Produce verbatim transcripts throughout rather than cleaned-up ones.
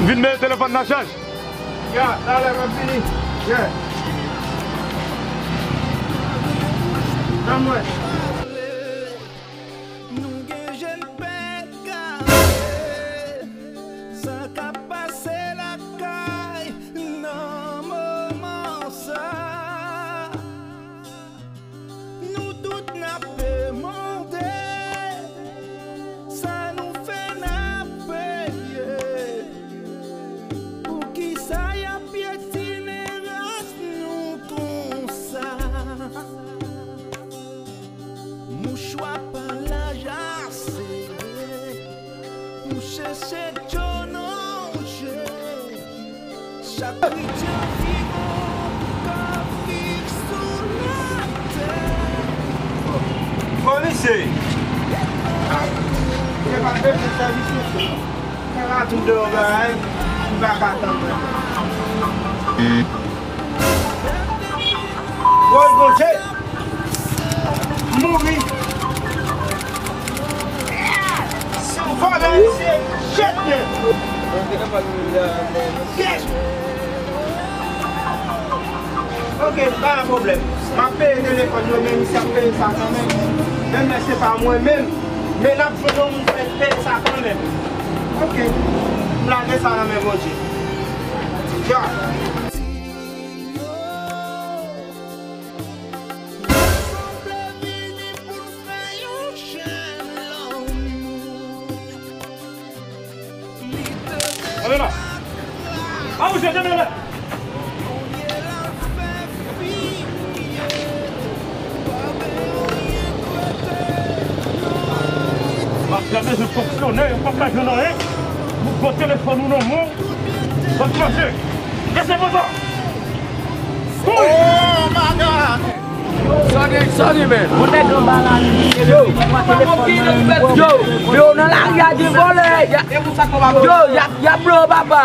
M vin mete telefòn nan chaj. Ya, talè m ap vini. Ya. Tann mwen. Nou gen jèn pè kare, sa k ap pase lakay nan moman sa. Nou tout n ap demande, sa nou fè n ap peye. Poukisa y ap pyetine ras nou konsa? Mouchwa pa laj ase pou chèche djo nan je. Chak kretyen vivan k ap viv sou latè. Komisè! Epa bezwen sèvis mesye. Mwen pa tou de yon bagay, m pa ka tann mwen. Woy, Bondye! Mouri! Se yon vòlè, misye! Jèt nèt! Kèch! Ok, pa gen pwoblèm. M ap peye telefòn yo, men misye ap peye sa kanmenm. Menm lè se pa mwen menm, men n ap jwenn yon moun pou peye sa kanmenm. Ok, m lage sa nan men Bondye. Ya. Ann la. A, ou jete men lè. Mafya bezwen fonksyone, yo p ap ka jwenn anyen. Ou pran telefòn ou nan men w, w ap manje. Kase moto! Kouri! Oh my God! Sorry, sorry, man. Yon nèg anba la, li, yo, yo, yo, nan lari a gen vòlè. Y a, yo, y a, y a blo, papa.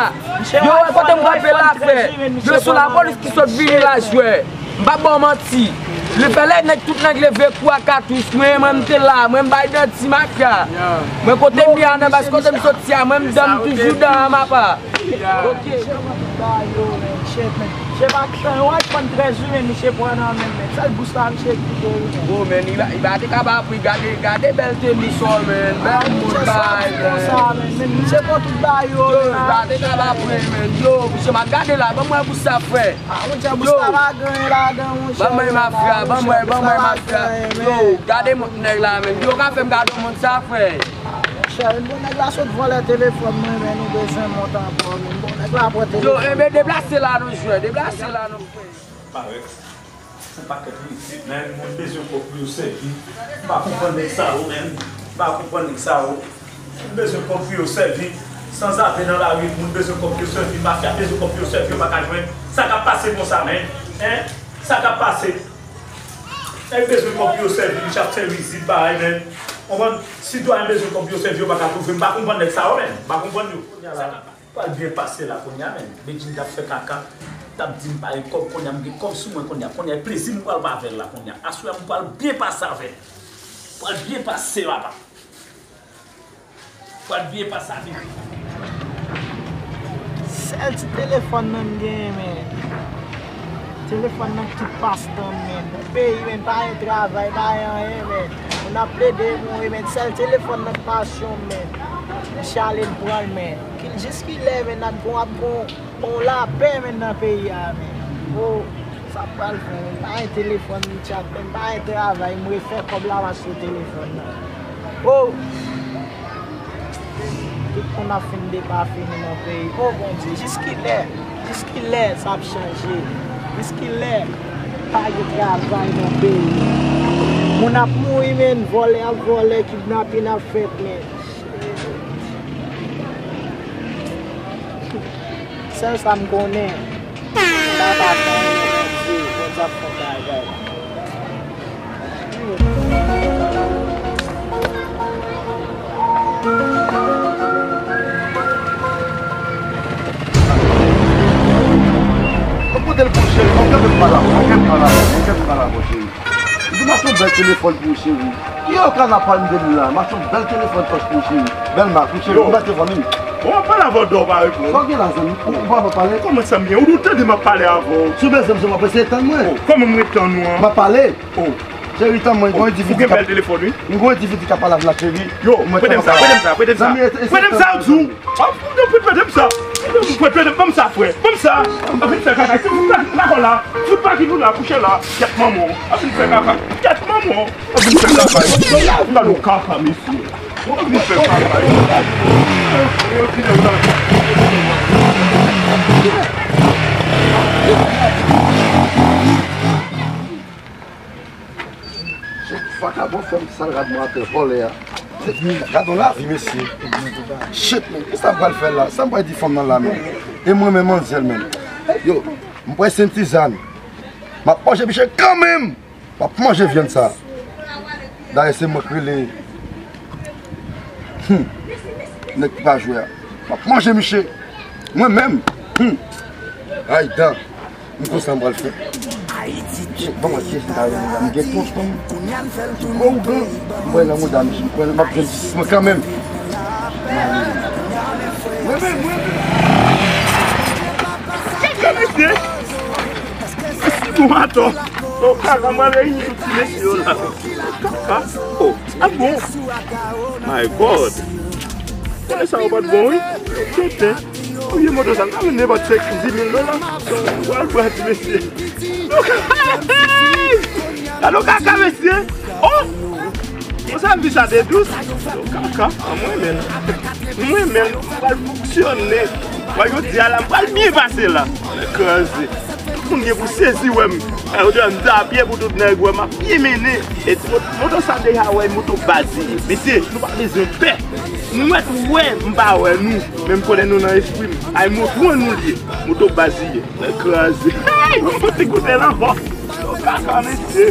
Yo, wè kote m kanpe la, frè. Yo, sou lapolis ki sot vini la, jwè. M p ap ba w manti. Li fè lè nèg, tout nèg leve kou a katouch. Mwen, mwen, m te la. Mwen, m bay dan ti mafya. Mwen, kote m ye a, nan baz kote m soti a, mwen, m dan m toujou dan an, papa. Ok. Misye pa k tan, yo, al pran trèz wi, men misye pran nan men, men. Sèl bous la, misye kite, wi, men. Bon, men, li pa, li pa te ka pa pri, gade, gade bèl teni sa, men. Bèl moun, bay, men. Men misye pran tout bagay, yo, yo, men. Li pa te ka pa pri, men. Yo, misye, m ap gade la, ban mwen bous sa, frè. Ah, mon Dieu, bous la pa gen ladan, mon chè. Ban mwen mafya, ban mwen, ban mwen mafya. Yo, gade moun nèg la, men. Yo, ka fè m gade moun sa, frè. Monchè, bon nèg la sot vòlè telefòn mwen, men nou bezwen mont ankò, men bon nèg la pran telefòn. Yo, enben deplase la nou jwè, deplase la nou fè. Parèt. Yon pakèt rizib, men moun bezwen kòb pou yo sèvi. M pa konprann nèg sa yo, men. M pa konprann nèg sa yo. Moun bezwen kòb pou yo sèvi. Sanzave nan lari, moun bezwen kòb pou yo sèvi. Mafya bezwen kòb pou yo sèvi, yo pa ka jwenn. Sa k ap pase konsa, men? Hein? Sa k ap pase? Nèg bezwen kòb pou yo sèvi, misye ap fè rizib bagay, men. Konprann? Sitwayen bezwen kòb pou yo sèvi, yo pa ka twouve. M pa konprann nèg sa yo, men. M pa konprann yo. Kounye a la, pral byen pase la, kounye a, men. Bedjine t ap fè kaka, t ap di m pa gen kòb, kounye a m gen kòb sou mwen, kounye a. Kounye a, plezi m pral pran avè l la, kounye a. Aswè a, m pral byen pase avè l. Pral byen pase, papa. Pral byen pase avè l. Sèl ti telefòn nan m genyen, men. Telefòn nan ki tout pastan m, men. Nan peyi, men, pa gen travay, pa gen anyen, men. Moun ap plede mouri, men. Sèl telefòn nan ki pasyon m, men. Misye ale l pran l, men. Ki, jis kilè, men, n ap gon, ap gon, gon lapè, men, nan peyi a, men. Oh. Sa m pral fè, men pa gen telefòn m tchak, men pa gen travay, m refè kòb la m achte telefòn nan. Oh! Tout moun ap fin depafini nan peyi. Oh Bondye, jiskilè? Jiskilè sa ap chanje? Jiskilè pa gen travay nan peyi? Moun ap mouri, men vòlè ap vòlè, kidnapin ap fèt, men. Sèl sa m konnen, m pa ka fè anyen, Bondye, Bondye ap fè bagay. Mwen kote l Cheri, mwen kenbe m pale avè w, mwen kenbe m pale avè w, mwen kenbe m pale avè w, cheri. M di m achte yon bèl telefòn pou ou, cheri. Ki yo ka nan pale de m la? M achte yon bèl telefòn pòch pou ou, cheri. Bèl mak, wi, cheri. Yo. Ou mèt telefòn, wi. Bon, m ap pale avè w, dò pa reponn. Sa w gen la, zanmi? Ou, ou pa, pa pale? Kòman sa m ye? Ou tande m ap pale avè w? Si w bezwen m, w ap eseye tann mwen. Oh, kòman m ret tann ou an? M ap pale. Oh. Cheri, tann mwen, gon edifis. Ou gen bèl telefòn, wi. Gon edifis ki ka pale avè la, cheri. Yo, prete m sa, prete m sa, prete m sa. Zanmi, e, e, prete m sa, ou di. Oh, prete, prete m sa. Prete, prete, ban m sa, frè. Ban m sa. Ann fè kaka. Si fout pa ki la, fout pa ki nou la, kouche la. Kèt manman. Ann fè kaka. Kèt manman. Ann fè kaka. Gade yon kaka, mesye. Ann fè kaka. Yo, yo, yo, yo. Shit, vakabon fè m sal rad mwen atè vòlè a. Gadon lavi, mesye. Shit, men, kisa m pral fè la? Sa m pral di fanm nan la, men? E mwen menm manzè, men. Yo, m pral sen tizàn. M ap manje misye kanmenm. M ap manje vyann sa. Dayè, se mwen k rele. Hmm. Nèg ki pa jwe a. M ap manje misye. Mwen menm. Hmm. Ay, dan. M konn sa m pral fè. Shit, ban m wè kiyès m ta rele la. M gen tonton m ki gwo ougan. M pral nan mouda misye. M pral, m ap jwenn jistis mwen kanmenm. Mwen menm, mwen menm. Kaka, mesye. Mesye, bon atò. Oh, kaka, m al reyini tout ti mesye yo la. Kaka. Oh, ah bon? My God. Konnen sa yo pa t bon, wi. Tenten. Ou vye moto sa, m ka vann nenpòt senk, dis mil dola. Donk, ou al pran ti mesye. Gade yon kaka, mesye. Oh! Konsa vi sa te dous. Yon kaka, an mwen menm. Mwen menm, m pral fonksyone. Wè, jodi a la, m pral byen pase la. Kraze. Tout moun gen pou sezi wè m. Ayodè m ta pye pou tout nèg wè m ap byen mennen. E ti moto, moto sa deja wè moto baz li ye. Mesye, nou pa bezwen pè. Nou mèt wè m pa wè nou. Men m konnen nou nan espri m. Ay moto an nou l ye. Moto baz li ye. Nèg kraze. Hey, yon ti kote la bò. Yo kaka mesye.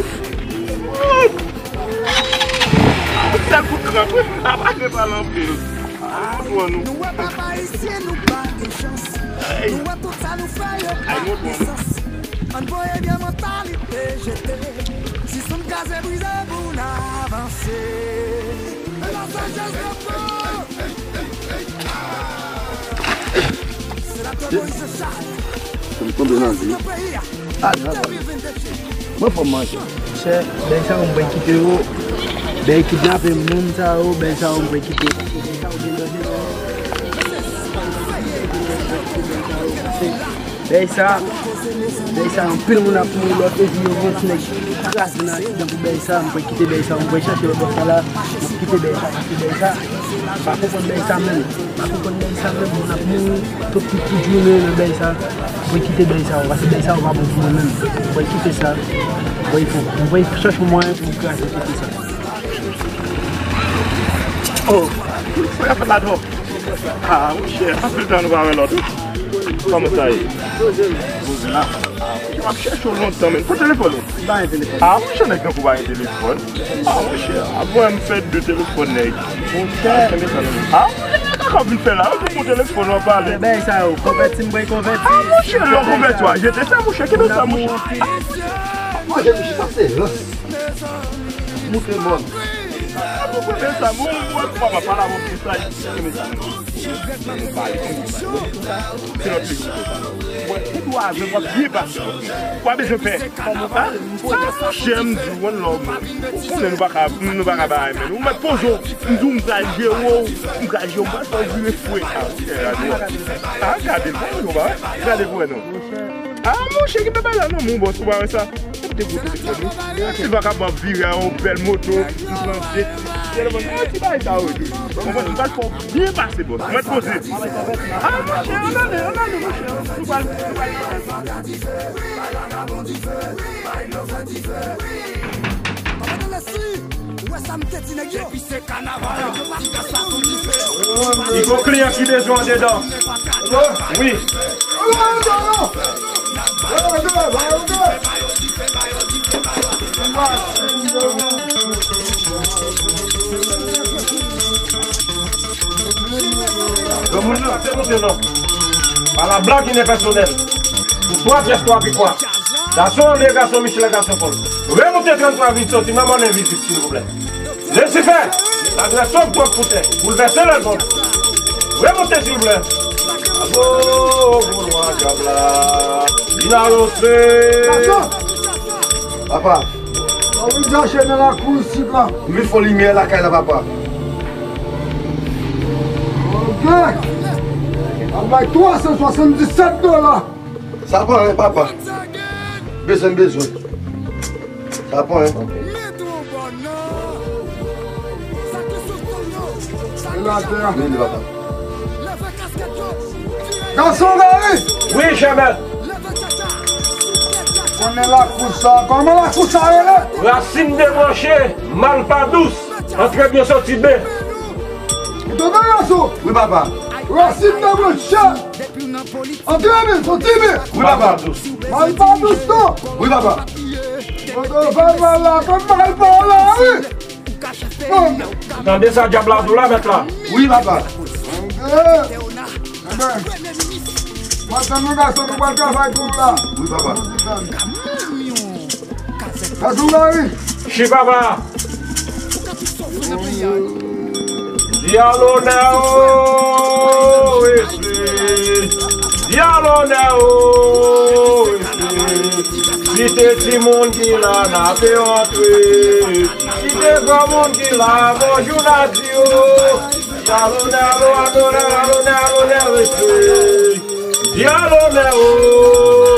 Sèl kout kran wi. Apa gen pale anpil. Ay moto an nou. Nou wè papa isye nou pa gen chans. Nou wè tout sa nou fè yo pa gen sans. Ann voye vye mantalite jete. Si sou n kraze brize pou n avanse. Los Angeles, let's go! Se la tonbe Richard. Tonbe nan vi. Ah, nan vi. Mwen fò manje. Chè, bèy sa yo m pral kite yo. Bèy kidnape moun sa yo, bèy sa yo m pral kite yo. Bèy sa, bèy sa, anpil moun ap mouri lòt epi yo pran ti nèg kraze nan aksidan pou bèy sa, m pral kite bèy sa, m pral chache lòt bò sa la, m ap kite bèy sa, paske bèy sa, m pa konprann bèy sa menm, m pa konprann bèy sa menm, moun ap mouri, tout, tout, tout jounen nan bèy sa, m pral kite bèy sa, paske bèy sa pa bon pou mwen menm, m pral kite sa, m pral fè, m pral chache mwayen pou m kraze kite sa. Oh, frè, fè la dò. Ah, monchè, anpil tan nou pa wè lòt wi. Kòman sa ye? Poze la. Ah, monchè, m ap chèche w lontan, men. Kote telefòn ou? M pa gen telefòn. Ah, monchè, nèg tankou w pa gen telefòn. Ah, monchè, avè m fè de telefòn, nèg. Monchè. Ah, monchè, nèg kaka vin fè la. Ou vin pou telefòn, w ap pale. Bèy sa yo, konvèti, m pral konvèti. Ah, monchè, lè w konvèti, w a jete sa, monchè. Kenbe sa, monchè. Ah, monchè, misye sa se rans. Moute mòn. Ou konprann sa, bon, bon, bon, papa, pale avè w pou sa, se mezanmi. Se lòt peyi, se sa. Mwen, ou dwa avè m, w ap byen pase. Ou pa bezwen pè. Sa, monchè, m di w, one love. Ou konnen nou pa ka, nou pa ka bay, men. Ou mèt poze w. M di w, m pral jere w. M pral jere w, m pral fè w vire fre. Ah, monchè, gade. Ah, gade l, pa yon ba. Gade pou wè, non. Ah, monchè, ki bèbè la, non, mon bòs, ou pa wè sa? Te gwo telefòn wi. Ti vakabon ap vire a yon bèl moto, m pran de ti telefòn. Ah, ti bagay sa yo tou. Mwen, m pral fè w byen pase, bòs. Mwen poze. Ah, monchè, ann ale, ann ale, monchè. Nou pral, nou pral. Ou wè sa m te di nèg yo? Li gon kliyan ki bezwen andedan. Wi. Granmoun nan, se nou se non. Pa la blague inè pèsonèl. Ou Twa pyès, twa pikwa. Gason André, gason Michel, gason Pòl. Remoute tranntwa vin soti nan mòn envizib, silvouplè. Lesifè, ladrès w pwòp pou tè. Boulvèse lèzòd. Remoute, silvouplè. Ago, gwo lwa dyab la. Vin anonse. Papa. Ou vin chache nan lakou isit la. M vin fè limyè lakay la, papa. Ok. Ap bay twa san swasanndisèt dola. Sa pa anyen, papa. Bezwen, bezwen. Sa pa anyen. Mete yon bòn nan. Sa ki sou tèt yo. Sa ki sou tèt yo. Mete, papa. Leve kaskèt yo. Gason Gary! Wi, chèmèt. Konnen lakou sa. Kòman lakou sa rele? Rasin debranche, mal pa dous. Antre byen, soti byen. Ou tande, gason? Wi, papa. Rasin debranche. Antre byen, soti byen. Wi, papa. Mal pa dous, non. Wi, papa. Ou tande, mal pa la, wi. Tande sa dyab la di w la, mèt la. Wi, papa. Antre. Enben, m ap tann nou gason, nou pral travay pou m la. Wi, papa. Gason Gary. Chi, papa. Di a lonè o, respè. Di a lonè o, respè. Si se timoun ki la, n ape antre. Si se granmoun ki la, bonjou n a di yo. Di a lonè, alo, a lonè, a lonè, a lonè, respè. Di a lonè o,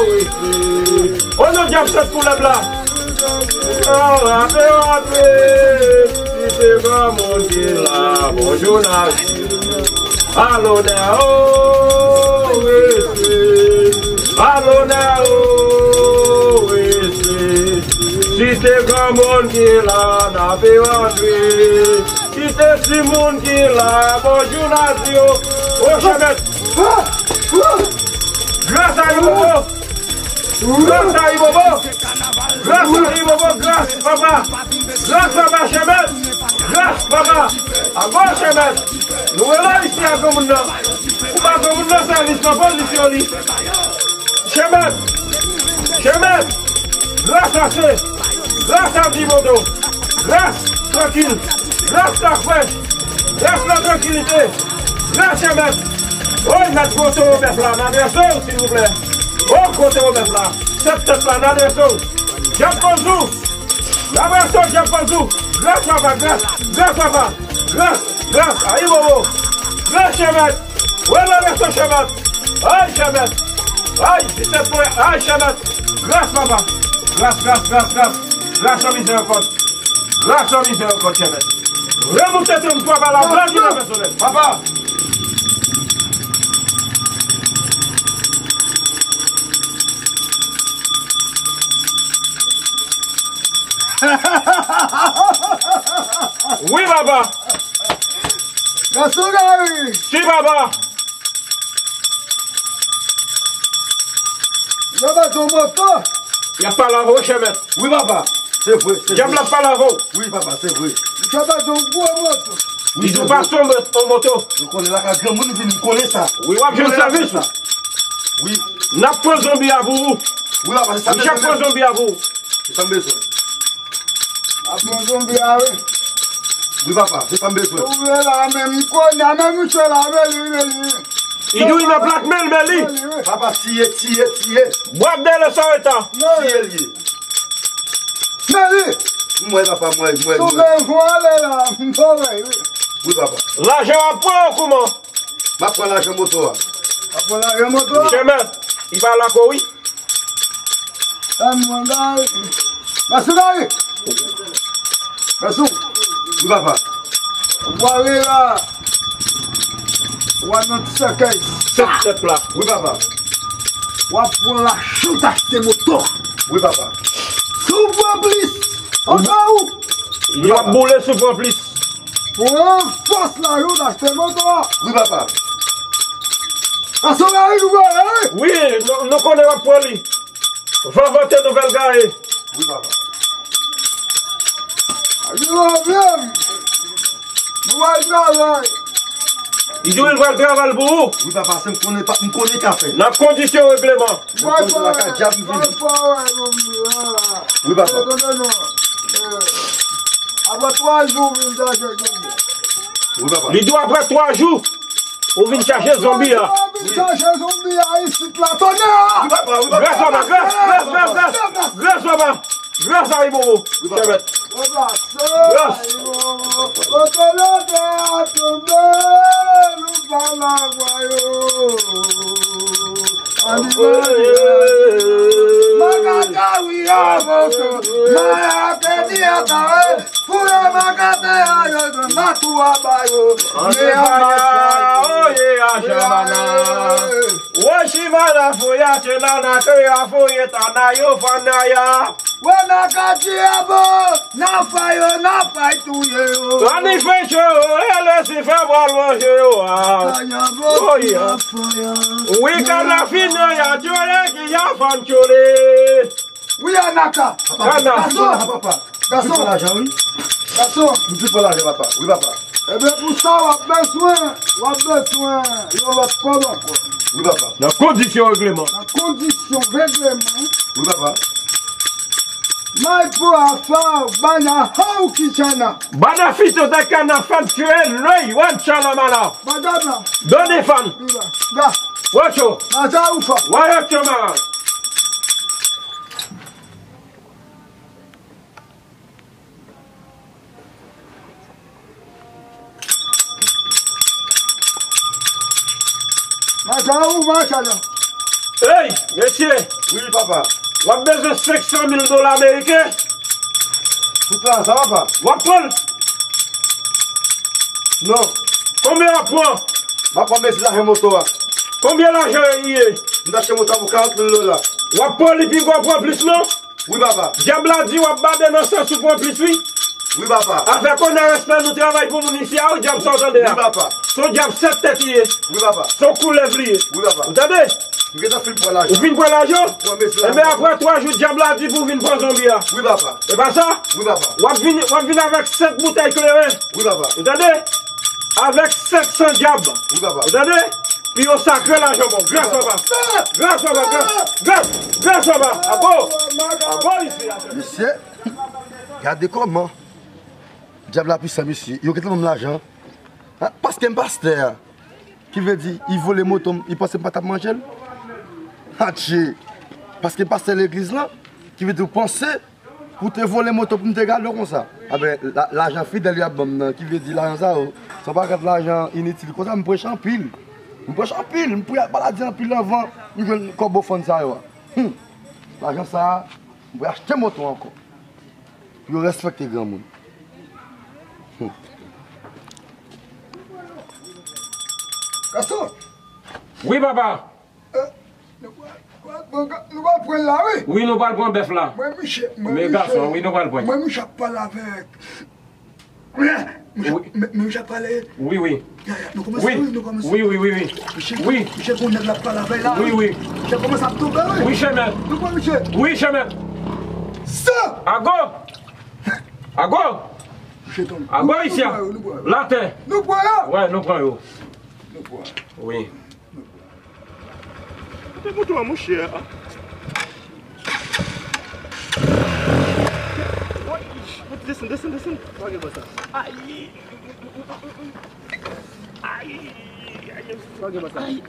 respè. O non dyab sèt koulèv la. Ou ape antre. Si se granmoun ki la, bonjou n a di. A lonè o, respè. A lonè o, respè. Si se granmoun ki la, n ape antre. Si se timoun ki la, bonjou n a di yo. O chèmèt. Gras a Ibobo. Gras a Ibobo. Gras a Ibobo. Gras, papa. Gras, papa, chèmèt. Gras, papa. Ago chèmèt. Nou rele isi a granmoun nan. Ou ba granmoun nan sèvis nan pozisyon li. Chèmèt. Chèmèt. Gras ase. Gras a Dimodo. Gras trankil. Gras la frèch. Gras la trankilite. Gras chèmèt. Oy, mèt gwo towo bèf la, n adrese w, silvouplè. O, gwo towo bèf la. Sèt tèt la, n adrese w. Dyab panzou. N adrese w, dyab panzou. Gras, papa, gras. Gras, papa. Gras, gras. Ayi, bobo. Gras, chèmèt. Wè, n adrese w, chèmèt. Ay, chèmèt. Ay, disèt pwen. Ay, chèmèt. Gras, papa. Gras, gras, gras, gras. Gras an mizèrikòd. Gras an mizèrikòd, chèmèt. Remoute tranntwa pa la, blan ki nan pèsonèl. Papa. Wi, papa. Gason Gary. Si, papa. Yo mete yon moto. Y ap pale avè w, chèmèt. Wi, papa. Se vre, se vre. Dyab la ap pale avè w. Wi, papa, se vre. Yo mete yon gwo moto. Wi, se vre. Li di w pase yon moto. Nou konnen lakay granmoun vin, nou konnen sa. Wi, w ap jwenn sèvis ou. Wi. N ap pran zonbi a pou ou. Wi, papa, se sa. Misye ap pran zonbi a pou ou. Se sa m bezwen. Ap pran zonbi a, wi. Wi, papa, se sa m bezwen. Ou vle la menm, kounye a menm, misye la, men li, men li. Li di w li nan plak, men l, men li. Men li, wi. Papa, tiye, tiye, tiye. Bwat dèyè l sa w eta. Men li. Tiye l ye. Men li. M wè, papa, m wè, m wè, m wè. Si w vle, fò ale la, m fò wè, wi. Wi, papa. Lajan w ap pran an kouman? M ap pran lajan moto a. M ap pran lajan moto a. Chèmèt, li pa lako, wi. Tann mwen, Gary. Gason Gary. Gason. Wi, papa. W ale la. W al nan ti sèkèy. Sèt tèt la. Wi, papa. W ap pran lajan w t achte moto a. Wi, papa. Si w pran plis, anba ou. Wi, papa. Yo ap boule si w pran plis. Pran fòs lajan w t achte moto a. Wi, papa. Gason Gary, nou pral, wi. Wi, nou, nou konnen w ap pran li. Van vante nouvèl gaye. Wi, papa. Ayo, menm. Nou al travay. Li di w li pral travay pou ou. Wi, papa, se m konnen, pa- m konnen ka fè. Nan kondisyon regleman. Mwen konnen la ka djab vini. Wi, papa. Apre twa jou, vin chache zonbi. Wi, papa. Li di w apre twa jou, ou vin chache zonbi a. Ou vin chache zonbi a isit la, tonè! Wi, papa, wi, papa. Gras, papa, gras, gras, gras, gras. Gras, papa. Gras a Ibobo. Wi, papa. Gras. Gras. Kote lòtè a tonbe, nou pa la vwa yo. Ann di mwen, Makata wi a boso, Maya te di a tawe, fouye Makata a yo, matou a ba yo. Ann di mwen, oye a Jamana. Woshimana foya chenana ke a foye tana yo fanaya. Wè nan katye a bon, nan fè yo, nan fè touye yo. Ann fè cho, e Lisifè pral manje yo a. Oye. Wi, kana fini ya tchole ki ya fann tchole. Wi, Anaka. Kana. Gason. Papa. Gason. Pran lajan, wi. Gason. Nou tout pran lajan, papa. Wi, papa. Ebyen, pou sa, w ap bezwen, w ap bezwen yon lòt kòb ankò. Wi, papa. Nan kondisyon regleman. Nan kondisyon regleman. Wi, papa. Maipo afa bana hau kichana. Bana fito da kana fan tue noi wan chala mana. Badana. Doni fan. Wi, ba. Ba. Wocho. Mata ufa. Wayo choma. Macha ou macha la. Ey, mesye. Wi, papa. W ap bezwen senk san mil dola ameriken. Tout lajan sa, papa? W ap pran l? Non. Konbyen w ap pran? M ap pran mesye lajan moto a. Konbyen lajan li ye? M t achte moto a pou karant mil dola. W ap pran li pi gwo, pran plis non? Wi, papa. Dyab la di w ap bade nan sans ou pran plis, wi. Wi, papa. Avèk onè, respè, nou travay pou moun isi a, wi, dyab sa w tande a. Wi, papa. Se yon dyab sèt tèt li ye. Wi, papa. Se yon koulèv li ye. Wi, papa. Ou tande? M gentan fin pran lajan. Ou fin pran lajan? Pran mesye lajan. Enben, apre twa jou, dyab la di pou w vin pran zonbi a. Wi, papa. E pa sa? Wi, papa. W ap vin, w ap vin avèk senk boutèy kleren. Wi, papa. Ou tande? Avèk senk san dyab. Wi, papa. Ou tande? Pi yo sakre lajan bon. Gras, papa. Gras, papa. Gras. Gras, gras, papa. Abo. Abo isi. Mesye, gade kòman dyab la pwisan, mesye. Yo gentan ban m lajan. Ha, paske m pastè a. Ki vle di, li vole moto m, li panse m pa t ap manje l? Atje. Paske m pastè legliz lan, ki vle di, ou panse Pou te vole moto pou m te gade w konsa. Aben, la, lajan fidèl y ap ban m nan, ki vle di lajan sa yo, se yon pakèt lajan initil konsa, m preche anpil. M preche anpil, m priye ak maladi anpil anvan m jwenn kòb ofrann sa yo a. Hum. Lajan sa a, m pou achte moto ankò. Pou yo respekte granmoun. Hum. Gason! Wi, papa! Eh, nou pral, nou pral pran l la, wi. Wi, nou pral pran bèf la. Mwen, miche, mwen, men gason, wi, nou pral pran. Mwen, miche ap pale avèk. Miche, wi. Men, men miche ap pale. Wi, wi. Ya, ya, nou kòmanse, wi, nou kòmanse. Wi, wi, wi, wi. Miche, wi. Miche, gon nèg l ap pale avè l la, wi, wi. Miche kòmanse ap tonbe, wi. Wi, chèmèt. Nou pran, miche. Wi, chèmèt. Sa! Ago! Ago! Miche tonbe. Ago, isi a. Nou pran yo, nou pran yo. Latè. Nou pran yo. Wè, nou pran yo. Nou pran. Wi. Kote moto a, monchè? Woy, desann, desann, desann. Sa gen konsa. Ay. Ay, ay. Sa gen konsa. Ay.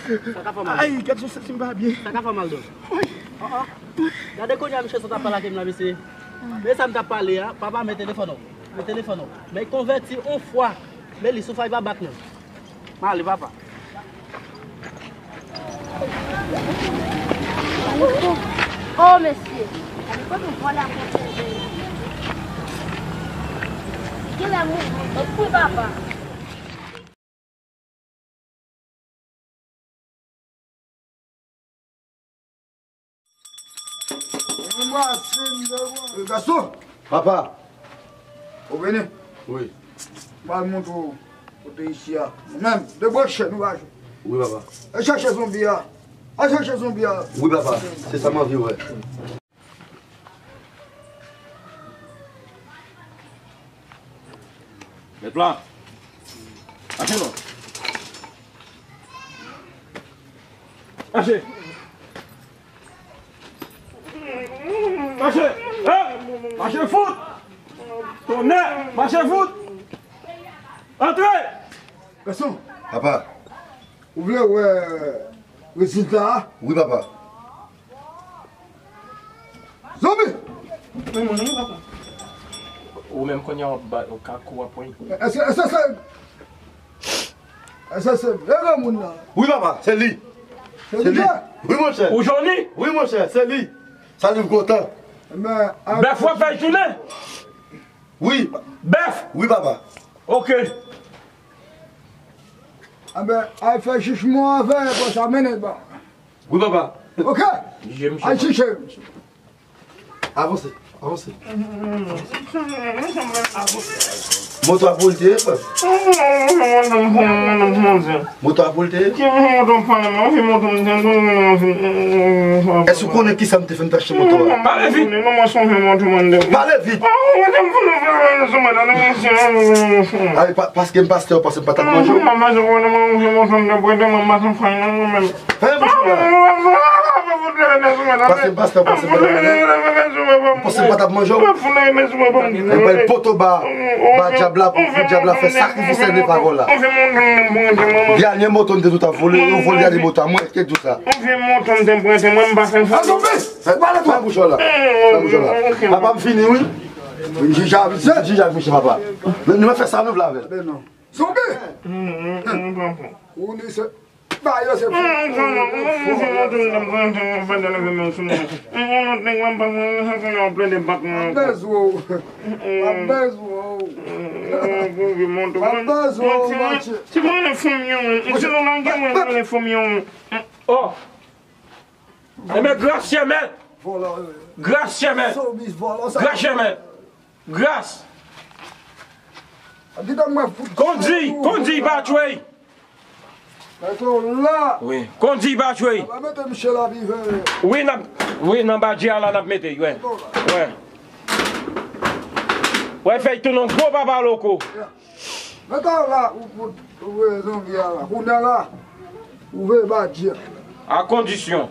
Sa ka fè mal. Ay, gad jan santi m pa byen. Sa ka fè mal, dò. Woy. Ah, ah. Gade kounye a, misye sot ap pale ak m la, mesye. Men sa m t ap pale a, papa, men telefòn ou. Men telefòn ou. Men konvèti yon fwa. Men li sou fay pa bat non. M ale, papa. Oh, mesye. Gade kote vòlè ap monte. Genlè mouvman. Wi, papa. Gason! Papa! Ou vini? Wi. M al montre w kote isi a. Nou menm, debouche, nou va jwe. Wi, papa. Al chache zonbi a. Al chache zonbi a. Wi, papa. Se sa m anvi wè. Mèt la. Mache non. Mache. Mache. Hein? Mache fout. Tonnè. Mache fout. Antre. Gason. Papa. Ou vle wè rezilta a? Wi, papa. Zonbi! Men moun nan, papa. Ou menm kounye a w ap ba, w ka kou ap pran. Èske, èske se, èske se vre granmoun nan? Wi, papa, se li. Se li? Wi, monchè. Ou jwenn li? Wi, monchè, se li. Sa li kontan. Bèf w ap fè jounen? Wi. Bèf? Wi, papa. Ok. Anben, al fè jijman avè l, apre sa, mennen l ban mwen. Wi, papa. Ok? Al jije misye. Avanse, avanse. Moto a pou l te ye, frè. Moto a pou l te ye. Èske w konnen kisa m te fè m te achte moto a? Pale vit. Pale vit. Ay, pa, paske m pastè, w panse m pa t ap manje w? Fèmen bouch ou la. Paske m pastè, w panse m pa t ap manje w? W panse m pa t ap manje w? Mwen pral poto ba, ba dyab la, pou dyab la fè sakrifis sèl de pawòl la. Dènye moto m te tout ap vole, yo vole dènye moto a, mwen ki di w sa. Ou vye moto m te prete, mwen m pa fè sa. Fè bouch ou la. Fè bouch ou la. Papa m fini, wi. Vin jije avè l. Vin jije avè misye, papa. Nou, nou fè sa nou vle avè l. Zonbi! Ou ni se. Ba yo se fou. Mwen bezwen w. Mwen bezwen w, Matye. Ti mwen fanmi an, mwen. Si nou lage mwen, mwen fanmi an, mwen. Oh! Enben, gras chèmèt! Vòlò, eh. Gras chèmèt! Somis vòlò sa. Gras chèmèt! Gras! Kite mwen fout. Kondi, kondi, pa tchwey! Mete w la. Wi, kondi, pa tchwey! Aba mete misye la vive. Wi, n ap, wi, nan badji a la n ap mete, wi. Mete w la. Wi. Wè, fèy tounen yon gwo papa loko. Yeah. Mete w la, ou, ou, ou voye zanmi a la. Kounye a la, ou voye badji a. A kondisyon.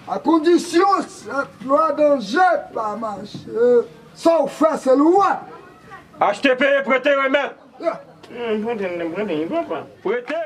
A kondisyon, sèt lwa danje pa mache. Sa w fè, se lwa. Achte, peye, prete, remèt. Ya. Hmm, prete, prete, papa. Prete.